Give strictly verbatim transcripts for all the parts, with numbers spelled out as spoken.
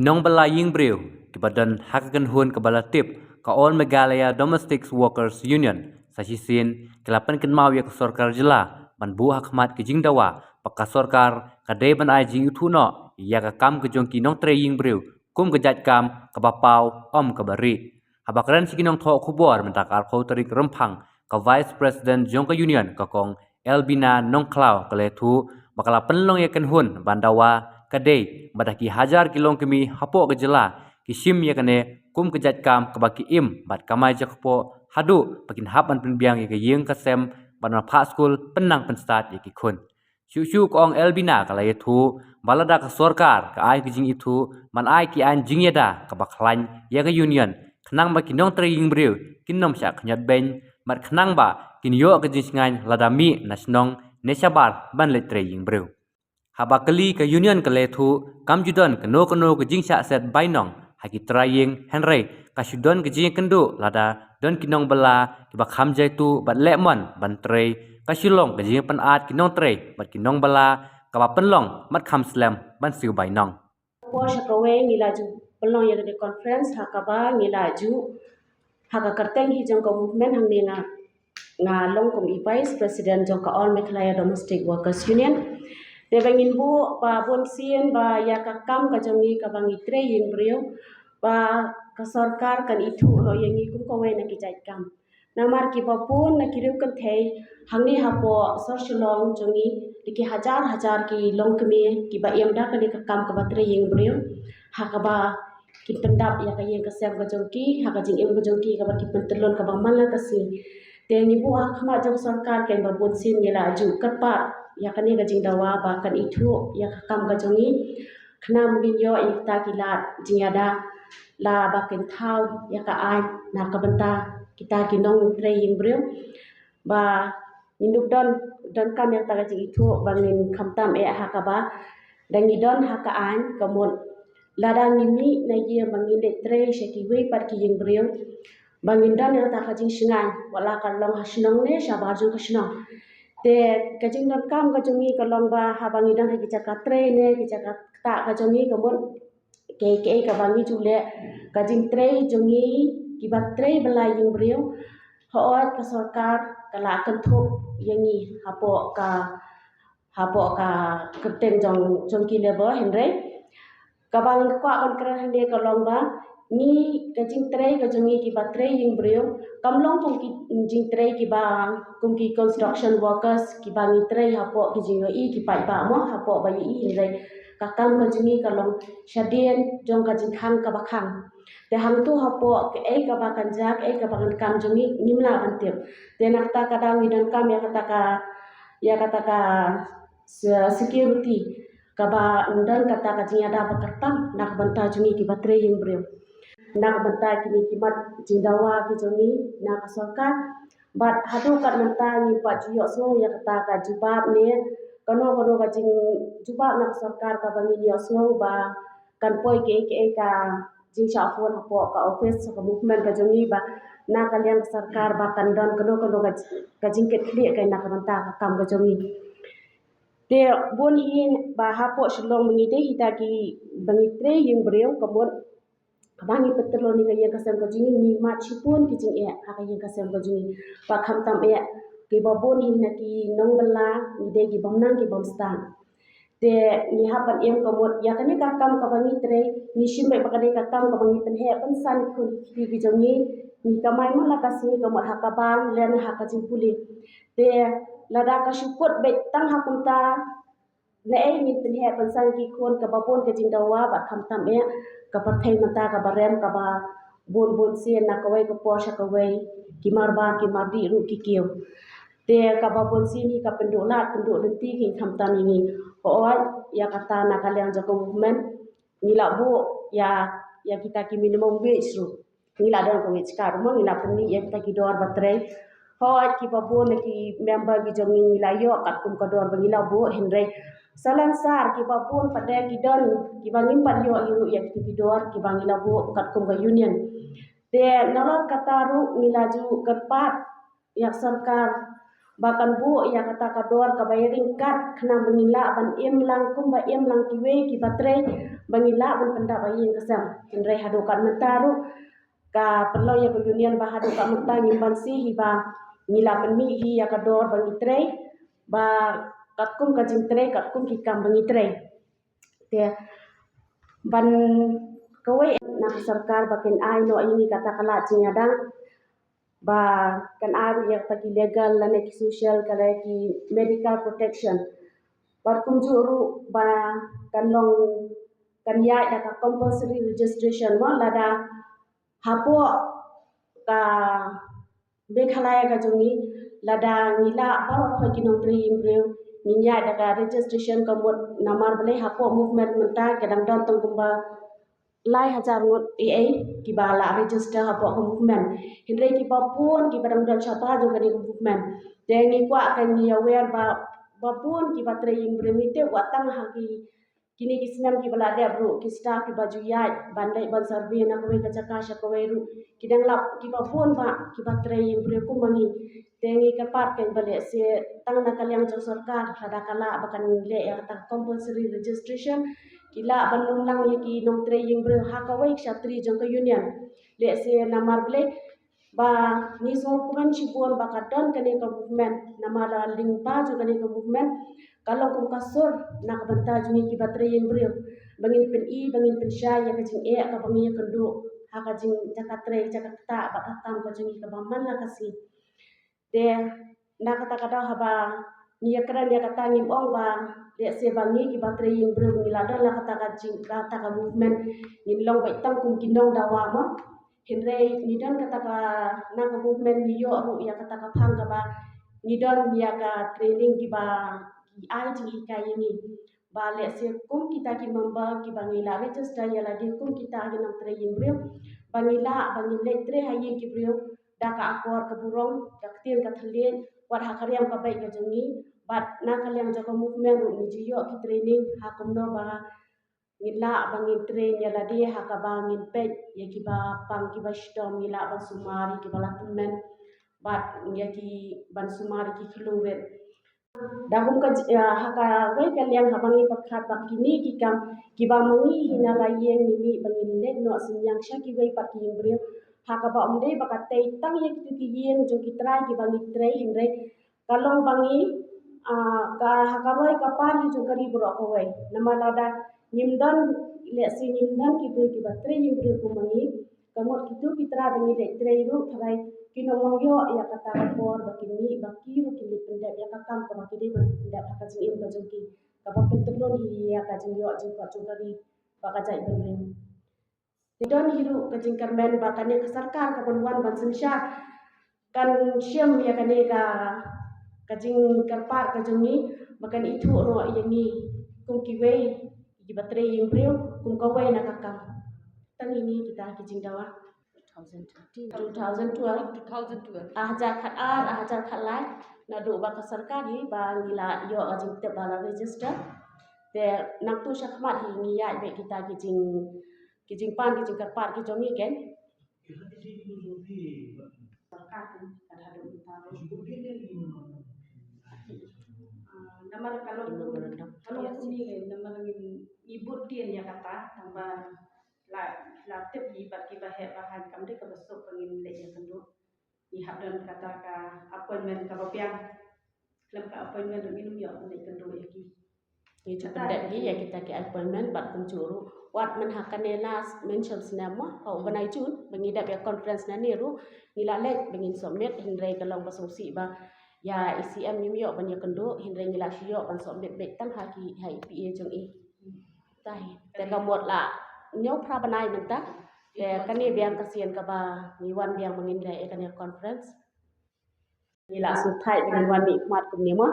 Nongbylla ïing briew kiba don ha ka kynhun kaba la tip ka All Meghalaya Domestic Workers Union sa shisien ki la pynkynmaw ïa ka sorkar jylla ban buh ha khmat ka jingdawa ba ka sorkar ka dei ban ai jingithuh noh ïa ka kam ka jong ki nongtrei ïing briew kum ka jait kam kaba paw, ym kaba rieh. Haba kren sha ki nongthoh khubor mynta ka arphew tarik Rymphang, ka Vice President jong ka Union, ka Kong Elbina Nongkhlaw, ka la ïathuh ba ka la pynlong ïa ka kynhun ban dawa ka dei ba da ki hajar ki longkmie hapoh ka jylla ki shim ïa kane kum ka jait kam kaba ki im bad kamai jakpoh haduh ba kin hap ban pynbiang ïa ka ïing ka sem bad ban phah skul, pynnang pynstad ïa ki khun. Shuh shuh ka Ong Elbina ka la ïathuh ba lada ka sorkar ka ai ka jingithuh ban ai ki aiñ jingïada kaba khlaiñ ïa ka Union khnang ba ki nongtrei ïing briew kin nym shah khñiot beiñ bad khnang ba kin ïoh ka jingshngaiñ lada mih na shnong ne shabar ban leit trei ïing briew. Haba kylli, ka Union ka la ïathuh kam ju don kano kano ka jingshah set bainong ha ki trai ïing, hynrei ka shu don ka jingïakynduh lada don ki nongbylla kiba kham jaituh bad leh mon ban trei. Ka shu long ka jingpynat ki nongtrei bad ki nongbylla kaba pynlong mat kham slem ban siew bainong. Por sha kawei ngi la ju pynlong ïa ka conference ha kaba ngi la ju ha ka kyrteng hi jong ka movement hangne nga nga long kum i Vice President jong ka All Meghalaya Domestic Workers Union. Te ba ngin buh ba bun sien ba ïa ka kam ka jong ngi kaba ngi trei ïing briew ba ka sorkar kan ithuh noh ïa ngi kum kawei na ki jait kam. Namar kiba bun na ki riew kynthei hangne hapoh sor Shillong jong ngi da ki hajar hajar ki longkmie kiba im da kane ka kam kaba trei ïing briew ha kaba kin pyndap ïa ka ïing ka sem ka jong ki ha ka jingim ka jong ki kaba ki pyntyllun kaba man la ka sngi. Te ngi buh ha khmat jong sorkar keiñ ba bun sien ngi la ju kyrpad ïa kane ka jingdawa ba kan ithuh ïa ka kam ka jong ngi khnang ba ngin ïoh ïa kita ki lad jingïada la ba kin thaw ïa ka aiñ na ka bynta kita ki nongtrei ïing briew ba ngin dup don donkam ïa kata ka jingithuh ba ngin khamtam eh ha kaba da ngi don ha ka aiñ ka mut lada ngi mih na ïing ba ngin leit trei sha kiwei pat ki ïing briew ba ngin don ïa kata ka jingshngaiñ wat la ka long ha shnong ne shabar jong ka shnong. Te ka jingdonkam ka jong ngi ka long ba haba ngi don ha ki jaka trei ne ki jaka ktah ka jong ngi ka mut kaei kaei kaba ngi ju leh ka jingtrei jong ngi kiba trei bylla ïing briew. Hooid ka sorkar ka la kynthup ïa ngi hapoh ka hapoh ka kyrteng jong jong ki labour, hynrei kaba nga kwah ban kren hangne ka long ba ngi ka jingtrei ka jong ngi kiba trei ïing briew kam long kum ki jingtrei kiba kum ki construction workers kiba ngi trei hapoh ki jingïohi ki paidbah mo hapoh ba ïohi, hynrei ka kam ka jong ngi ka long shadien jong ka jingkhang kaba khang. Te hangto hapoh kaei kaba kan jia kaei kaba kan kam jong ngi ngim lah ban tip. Te na kata ka daw ngi donkam ïa kata ka ïa kata ka se- security kaba ym don kata ka jingïada ba kyrpang na ka bynta jong ngi kiba trei ïing briew. Na ka bynta kine ki mat jingdawa ki jong ngi na ka sorkar bad haduh kat mynta ngim pat ju ïohsngew ïa kata ka jubab ne kano kano ka jingjubab na ka sorkar kaba ngin ïohsngew ba kan poi kaei kaei ka jingshah phone hapoh ka office ka movement ka jong ngi ba na ka liang ka sorkar ba kan don kano kano ka jingkitkhlieh ka na ka bynta ka kam ka jong ngi. Te bun hi ba hapoh Shillong ba ngi dei hi ta ki ba ngi trei ïing briew ka mut kaba ngi pyntyllun ïa ka ïing ka sem ka jong ngi, ngi mad shibun ki jingeh ha ka ïing ka sem ka jong ngi. Ba khamtam eh kiba bun hi na ki nongbylla ngi dei ki bym nang ki bym stad. Te ngi hap ban im ka mut ïa kane ka kam kaba ngi trei ngi shim beit ba kane ka kam kaba ngi pynheh pynsan ki khun ki kti ki jong ngi. Ngi kamai man la ka sngi ka mut ha ka bam lane ha ka jingpule. Te lada ka shu kut beit tang ha kumta naei ngin pynheh pynsan ki khun kaba bun ka jingdawa ba khamtam eh ka pyrthei mynta kaba rem kaba bun bun sien na kawei ka por sha kawei ki mar bam ki mar dih ruh ki kiew. Te kaba bun sien hi ka pynduh lad pynduh lynti ki khamtam ïa ngi. Hooid ïa kata na ka liang jong ka movement ngi la buh ïa ïa kita ki minimum wage ruh. Ngi la don ka wage card mo ngi la pynmih ïa kita ki dor ba trei. Hooid kiba bun na ki member ki jong ngi ngi la ïoh katkum ka dor ba ngi la buh, hynrei salonsar kiba bun pat de ki don kiba ngim pat ïoh hi ruh ïa kita ki dor kiba ngi la buh katkum ka union. Te nalor kata ruh ngi la ju kyrpad ïa ka sorkar ba kan buh ïa kata ka dor kaba ïaryngkat khnang ba ngin lah ban im lang kumba im lang kiwei kiba trei, ba ngin lah ban pyndap ha ïing ha sem. Hynrei haduh katne mynta ruh ka pynlong ïa ka union ba haduh katne mynta ngim banse hi ba ngi la pynmih hi ïa ka dor ba ngi trei, ba katkum ka jingtrei, katkum ki kam ba ngi trei. Te ban kawei na ka sorkar ba kan ai noh ïa ngi kata ka lad jingïadang, ba kan ai ruh ïa kata ki legal lane ki social, ka lane ki medical protection. Bad kumjuh ruh ba kan long, kan ïaid da ka compulsory registration mo, lada hapoh ka Meghalaya ka jong ngi, lada ngi lah baroh ki nongtrei ïing briew, ngin ïaid da ka registration, ka mut namar balei hapoh movement mynta ka dang don tang kumba lai hajar ngut ei ei kiba la register hapoh ka movement. Hynrei kiba bun kiba dang don shabar jong kane ka movement. Te ngi kwah, kan ngi aware ba, ba bun kiba trei ïing briew, ngi tip wat tang ha ki, kine ki snem kiba la dep ruh ki staff kiba ju ïaid ban leit ban survey na kawei ka jaka sha kawei ruh, ki dang lap kiba bun ba kiba trei ïing briew kum ma ngi. Te ngi kyrpad, kan, ba lehse tang na ka liang jong sorkar, lada ka lah ba kan leh ïa kata compulsory registration, ki lah ban lum lang ïa ki nongtrei ïing briew ha kawei ka shatri jong ka union. Lehse namar balei ba ngi sngewkmen shibun ba ka don kane ka movement, namar la lyngba jong kane ka movement ka long kum ka sur na ka bynta jong ngi kiba trei ïing briew, ba ngin pyni, ba ngin pynshai ïa ka jingeh kaba ngi ïakynduh ha ka jing, jaka trei, jaka ktah bad ka kam ka jong ngi kaba man la ka sngi. Te na kata ka daw haba ngi ïakren ïa kata, ngim ong ba lehse ba ngi kiba trei ïing briew ngi la don la kata ka jing, kata ka movement, ngin long beit tang kum ki nongdawa mo. Hynrei ngi don kata ka, na ka movement ngi ïoh ruh ïa kata ka phang kaba ngi don ïa ka training kiba ki ai jinghikai ïa ngi, ba lehse kum kita ki member kiba ngi la register ïa lade kum kita ki nongtrei ïing briew, ba ngi lah ba ngin leit trei ha ïing ki briew da ka akor ka burom, ka ktien ka thylliej, wat ha ka riam ka beit ka jong ngi. Bad na ka liang jong ka movement ruh ngi ju ïoh ki training ha kumno ba ngin lah ba ngin train ïa lade ha kaba ngin peit ïa kiba pang kiba shitom, ngi lah ban sumar ïa kiba la tymmen bad ïa ki, ban sumar ïa ki khyllung rit. Da kum ka, eh, ha kawei ka liang haba ngi pyrkhat ba kine ki kam kiba ma ngi hi na la ïing ngi mih ba ngin leit noh synñiang sha kiwei pat ki ïing briew, ha kaba ym dei ba ka tei tang ïa kitu ki ïing jong ki trai kiba ngi trei, hynrei ka long ba ngi, ah, ka, ha ka roi ka par hi jong ka ri baroh kawei. Namar lada ngim don, lehse ngim don ki briew kiba trei ïing briew kum ma ngi, ka mut kitu ki trai ba ngi leit trei ruh tharai kin ym ïoh ïa kata ka por ba kin mih ba ki ruh kin leit pyndep ïa ka kam kaba ki dei ban pyndep ha ka jingim ka jong ki, kaba pyntyllun hi ïa ka jingïoh jingkoit jong ka ri bad ka jaitbynriew. Te don hi ruh ka jingkyrmen ba kane ka sorkar kaban wan ban synshar kan shim ïa kane ka, ka jingkyrpad ka jong ngi, ba kan ithuh noh ïa ngi kum kiwei kiba trei ïing briew, kum kawei na ka kam. Tang ine kita ki jingdawa. Two thousand twelve. Two thousand twelve. Two thousand twelve. Ar hajar khatar, ar hajar khatlai. Naduh ba ka sorkar hi ba ngi la ïoh ka jingtip ba la register. Te nangtu shakhmat hi ngi ïaid beit kita ki jing, ki jingpan, ki jingkyrpad ki jong ngi, kan. Sorkar kan haduh mynta ruh. Ah, namar ka long, ka long kumne, namar ngi, ngi bud dien ïa kata, tang ba la, la tip hi bad kiba heh ba haiñ kam dei kaba suk ba ngin leit ïakynduh. Ngi hap don kata ka appointment kaba biang. Khlem ka appointment ruh ngin ym ïoh ban leit kynduh ïa ki. Ngi ju pyndep hi ïa kita ki appointment bad kumjuh ruh wat man ha kane last mention snem mo, ha u bnai June ba ngi dep ïa conference na ne ruh ngi la leit ba ngin submit, hynrei ka long ba sngewsih ba ïa E C M ngim ïoh ban ïakynduh, hynrei ngi la shu ïoh ban submit beit tang ha ki, ha i P A jong i. Te ka mut la hynñiew phra bnai mynta. Te kane biang ka sien kaba ngi wan biang ba ngin leit ïa kane conference. Ngi la sngewthuh ba ngin wan mihkhmat kumne mo.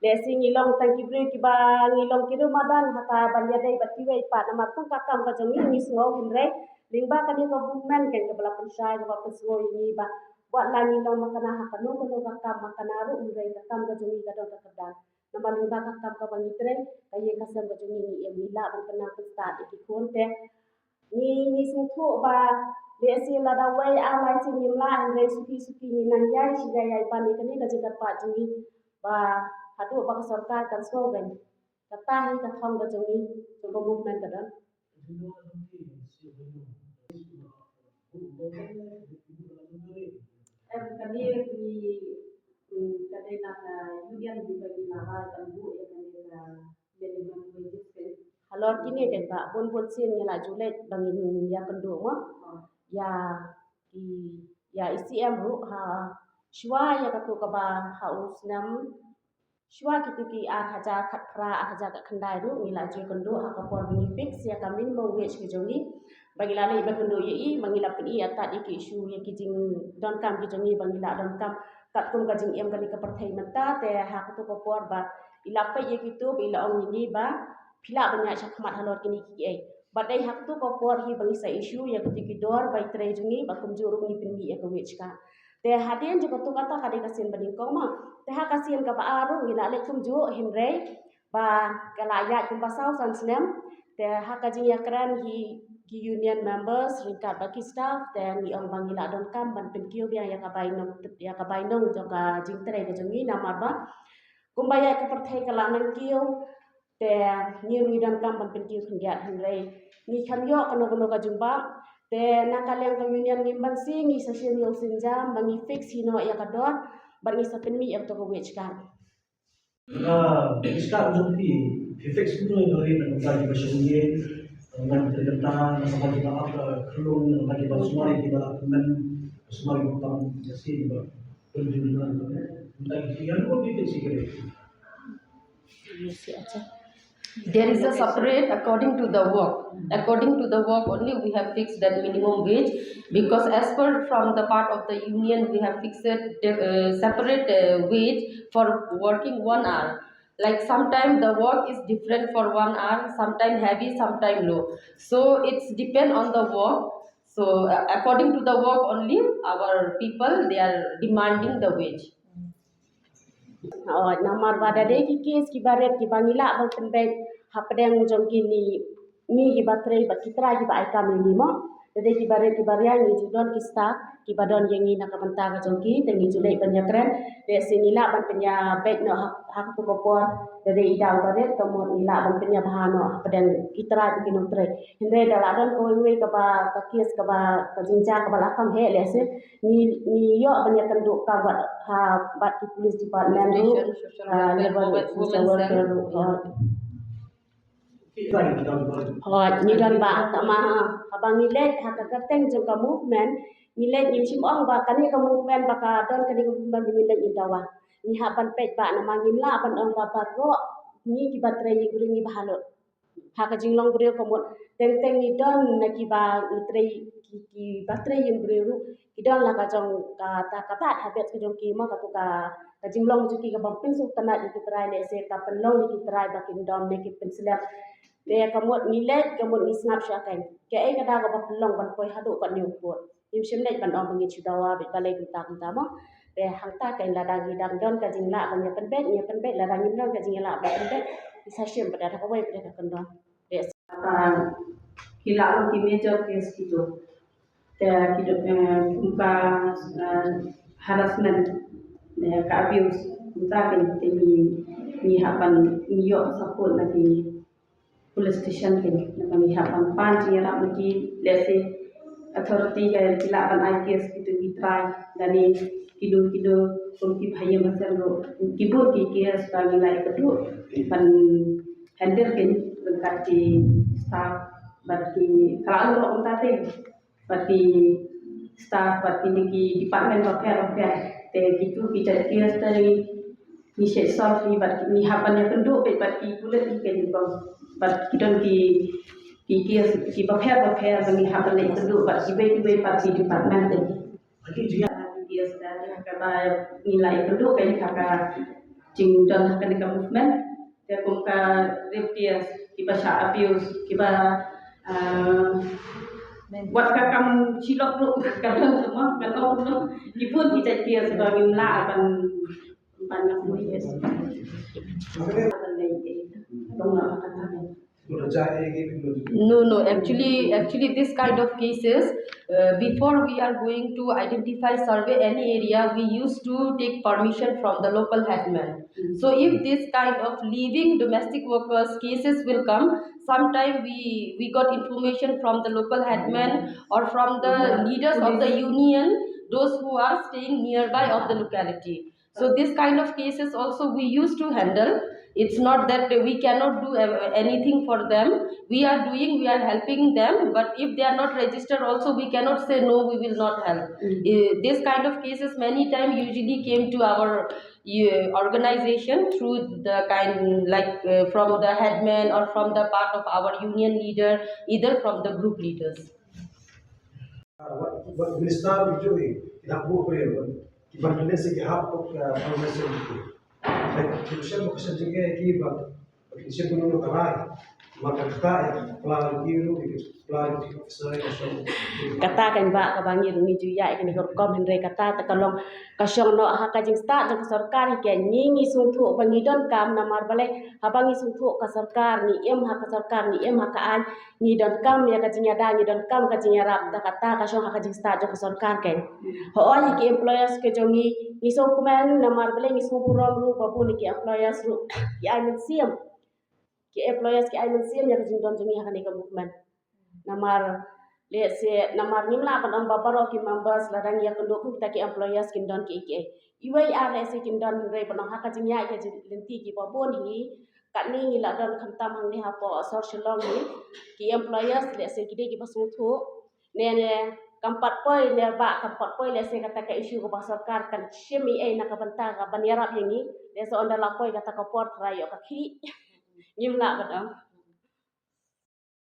Lehse ngi long tang ki briew kiba, ngi long ki riew madan ha kaba ïadei bad kiwei pat, namar kum ka kam ka jong ngi ngi sngew, hynrei lyngba kane ka movement kan kaba la pynshai, kaba pynsngew ïa ngi ba wat la ngi long makna ha kano kano ka kam makna ruh, hynrei ka kam ka jong ngi ka don ka kyrdan. Namar lyngba ka kam kaba ngi trei, ka ïing ka sem ka jong ngi ngi im, ngi lah ban pynnang pynstad ïa ki khun. Te ngi, ngi sngewthuh ba lehse lada wei ar lai sien ngim lah, hynrei suki suki ngi nang ïai shu ïai ban ïa kane ka jingkyrpad jong ngi. ba haduh ba ka sorkar kan sngewbha. Kata hi ka thong ka jong ngi, jong ka movement ka don. Em, kane ngi, mm, kane na ka union ngi ba ngi la ba kan buh ïa kane ka minimum wages ka. Halor kine kan ba bun bun sien ngi la ju leit ba ngin ïa kynduh mo. Ïa ki, ïa E C M ruh ha shuwa ïa katu kaba ha u snem shuwa kitu ki ar hajar khatphra, ar hajar khatkhyndai ruh ngi la ju kynduh ha ka por ba ngi fix ïa ka minimum wage ka jong ngi. Ba ngi la leit ba kynduh ïa i, ba ngi la pyni ïa tad ïa ki issue ïa ki jingdonkam ki jong ngi ba ngi la donkam katkum ka jingim kane ka pyrthei mynta. Te ha katu ka por ba i la peit ïa kitu ba i la ong ïa ngi ba phi lah ban ïaid shakhmat halor kine kiei. Bad dei ha katu ka por hi ba ngi sa issue ïa katu ki dor ba i trei jong ngi ba kumjuh ruh ngi pynmih ïa ka wage ka. Te hadien jong katu kata ka dei ka sien ba nyngkong ma. Te ha ka sien kaba ar ruh ngi la leit kumjuh hynrei ba ka la ïaid kumba saw san snem. Te ha ka jingïakren hi ki union members ryngkat bad ki staff te ngi ong ba ngi la donkam ban pynkiew biang ïa ka bainong, ïa ka bainong jong ka jingtrei ka jong ngi namar ba kumba ïaid ka pyrthei ka la nangkiew. Te ngi ruh ngi donkam ban pynkiew khyndiat hynrei ngi khlem ïoh kano kano ka jingbam. Te na ka liang ka union ngim banse, ngi sa shim ïa u sienjam ba ngi fix hi noh ïa ka dor bad ngi sa pynmih ïa katu ka wage ka. Ka wage ka jong phi, phi fix kumno ïa ka rate na ka bynta kiba shong ïing, na ka bynta kiba ap ka khlung, na ka bynta kiba sumar, kiba ap kmen, sumar kiba tam ïa shi kiba pynjulnar na ka bynta kiba ïa ko phi fix ïa ka rate. There is a separate, according to the work. According to the work only we have fixed that minimum wage, because as per from the part of the union we have fixed the uh, separate uh, wage for working one hour. Like sometimes the work is different for one hour, sometimes heavy, sometimes low. So it's depend on the work. So uh, according to the work only, our people, they are demanding the wage. Oh, namar ba da dei ki kes kiba rit kiba ngi lah ban pynbeit hapdeng jong kine, ngi kiba trei bad ki trai kiba ai kam ïa ngi mo. Da dei kiba rit kiba ria ngi ju don ki staff kiba don ïa ngi na ka bynta ka jong ki, te ngi ju leit ban ïakren. Te shisha ngi lah ban pynïabeit noh ha, ha katu ka por. Da dei i daw ba rit ka mut ngi lah ban pynïabha noh hapdeng ki trai bad ki nongtrei. Hynrei da la don kawei kawei kaba ka kes kaba ka jingjia kaba la kham heh lehse ngi, ngi ïoh ban ïakynduh ka bad ha bad ki police department ruh, ha, Labour Women Cell ruh. Hooid, ngi don ba tang ma ha, haba ngi leit ha ka kyrteng jong ka movement, ngi leit, ngim shym ong ba kane ka movement ba ka don kane ka movement ba ngi leit ngi dawa. Ngi hap ban peit ba namar ngim lah ban ong ba baroh ngi kiba trei ïing briew ngi bha lut. Ha ka jinglong briew ka mut teng teng ngi don na kiba ngi trei, ki, kiba trei ïing briew ruh ki don la ka jong kata ka bad habit ka jong ki ma, katu ka, ka jinglong jong ki kaba pynsngewtynnat ïa ki trai, lehse ka pynlong ïa ki trai ba kin dom ne ki pynslem. Ne ka mut ngi leit ka mut ngi sngap sha ka, kaei ka daw kaba pynlong ban poi haduh katne u pud. Ngim shym leit ban ong ba ngin shu dawa beit balei kumta kumta mo. Te hangta ka, lada ngi dang don ka jinglah ban ïa pynbeit ngi ïa pynbeit, lada ngim don ka jinglah ban pynbeit ngi sa shim pat da kawei pat da ka kyndon. Te sa, ah, ki lah long ki major case kito. Te kito, eh, kumta, eh, harassment, eh, ka abuse kumta, te ngi, ngi hap ban, ngi ïoh support na ki police station te, naba ngi hap ban pan jingïarap na ki, lehse authority ka, ki lah ban ai case kito ki trai lane kino kino kum ki bha ïing bha sem ruh, ki bun ki case ba ngi la ïakynduh ban handle ki, ryngkat ki staff bad ki, ka la long ruh kumta te. Bad ki staff bad kine ki department bapher bapher. Te kitu ki jait case te ngi, ngi shait solve hi bad ngi hap ban ïakynduh bad, bad ki pulit hi, ka jingkong. Bad ki don ki, ki case ki bapher bapher ba ngi hap ban ïakynduh bad kiwei kiwei pat ki department te. Ki case te kaba ngi la ïakynduh ka, ka jingdon ha kane ka movement. Te kum ka rape case, kiba shah abuse, kiba, ah, wat ka kam shilok ruh ka don, semua ka don ruh. Ki bun ki jait case ba ngim lah ban, ban nak bun case. Ban lei te. Dong lah kata. No, no, actually, actually, this kind of cases, uh, before we are going to identify, survey any area, we used to take permission from the local headman. So if this kind of leaving domestic workers cases will come, sometime we, we got information from the local headman or from the leaders of the union, those who are staying nearby of the locality. So this kind of cases also we used to handle. It's not that we cannot do uh, anything for them. We are doing, we are helping them, but if they are not registered also, we cannot say no, we will not help. Uh, this kind of cases many times usually came to our uh, organization through the kind, like, uh, from the headman or from the part of our union leader, either from the group leaders. Minister, ki hap buh briew ki ban leh se ki hap ko ka foundation ki. Ki shem ko shem jing ki ban ki shem ko ka lai. Mar ka kata ya plan ki ru ki plan ki officer ka shem. Kata kan ba ka ba ngi ngi ju ïa kane ka rukom, hynrei kata te ka long ka shong noh ha ka jingstad jong ka sorkar hi. Ka ngi ngi sngewthuh ba ngi donkam, namar balei? Haba ngi sngewthuh ka sorkar, ngi im ha ka sorkar, ngi im ha ka aiñ, ngi donkam ïa ka jingïada, ngi donkam ka jingïarap. Da kata ka shong ha ka jingstad jong ka sorkar. Ka hooid, ki employers ki jong ngi, ngi sngewkmen, namar balei? Ngi sngewburom ruh ba bun ki employers ruh ki ai mynsiem. Ki employers ki ai mynsiem ïa ka jingdon jong ngi ha kane ka movement. Namar lehse, namar ngim lah ban ong ba baroh ki members lada ngi ïakynduh kum kita ki employers kin don kiei kiei. Iwei i ar lehse kin don, hynrei ban ong ha ka jingïaid ka jinglynti kiba bun hi, katne ngi la don khamtam hangne hapoh sor Shillong hi, ki employers lehse ki dei kiba sngewthuh. Ne ne kam pat poi, ne ba kam pat poi lehse kata ka issue kaba sorkar kan shim ei ei na ka bynta ka ban ïarap ïa ngi. Lehse ynda la poi kata ka por, tharai ïoh ka khih. Ngim lah ban ong.